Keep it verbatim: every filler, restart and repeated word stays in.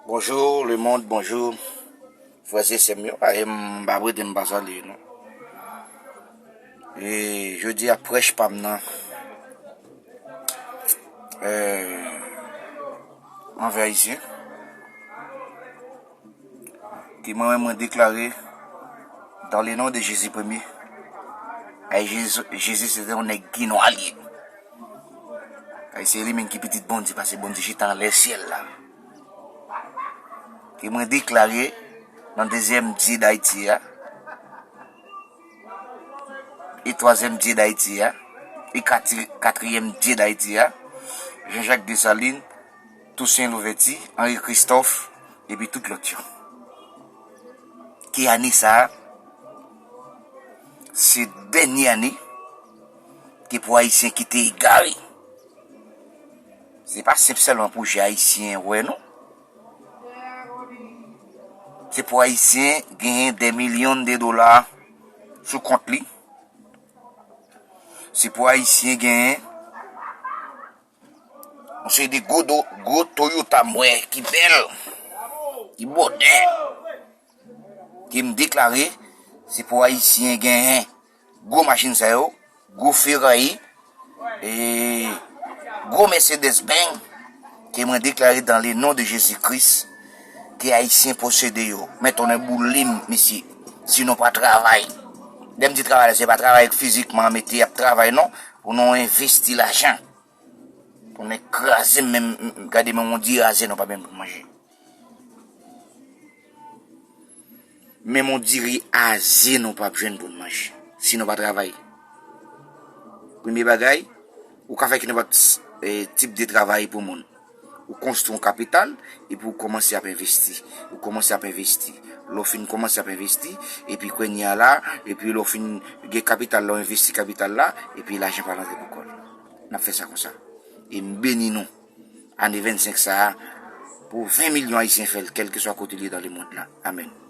Bonjou lemonn, bonjou frè e sè m yo. A, e m pa prete m pa salye non. E jodi a prèch pa m nan, euh, anvè Ayisyen. Ke mwen menm mwen deklare dans le nom de Jésus premier. Ay, Jezi, Jezi se te yon nèg ki nwa li ye. Ay, se li menm ki pitit Bondye, paske Bondye chita anlè syèl la. Ke mwen deklare nan dezyèm Dye Dayiti a, e twazyèm Dye Dayiti a, e katri-, katriyèm Dye Dayiti a, Jean-Jacques Dessalines, Toussaint Louverture, Henri Christophe, epi tout lòt yo. Ke ane sa a, se dènye ane ke pou Ayisyen kite egare. Se pa senp sèlman pwojè Ayisyen wè non. Se pou Ayisyen genyen dè milyon de dola sou kont li. Se pou Ayisyen genyen yon seri de gwo do, gwo Toyota m wè ki bèl, ki modèn, ke m deklare se pou Ayisyen genyen gwo machin sa yo, gwo Ferrari, e gwo Mercedes Benz, ke mwen deklare dans le nom de Jésus Christ, ke Ayisyen posede yo. Men tonnè boule m, mesye, si nou pa travay. Lè m di travay la, se pa travay fizikman, mete ap travay non, pou nou envesti lajan. Tonnè kraze m, menm, gade menm yon diri aze nou pa menm pou manje. Menm yon diri aze nou p ap jwenn pou n manje, si nou pa travay. Premye bagay, ou ka fè ki nenpòt, eh, tip de travay pou moun. Ou konstwi yon kapital, epi ou kòmanse ap envesti. Ou kòmanse ap envesti. Lè w fin kòmanse ap envesti, epi kounye a la, epi lè w fin gen kapital la, w envesti kapital la, epi lajan pa rantre pou kò l. N ap fè sa konsa. E m beni nou. Ane vennsenk sa a, pou ven milyon Ayisyen fè l, kèlkeswa kote l ye dans le monde la. Amèn.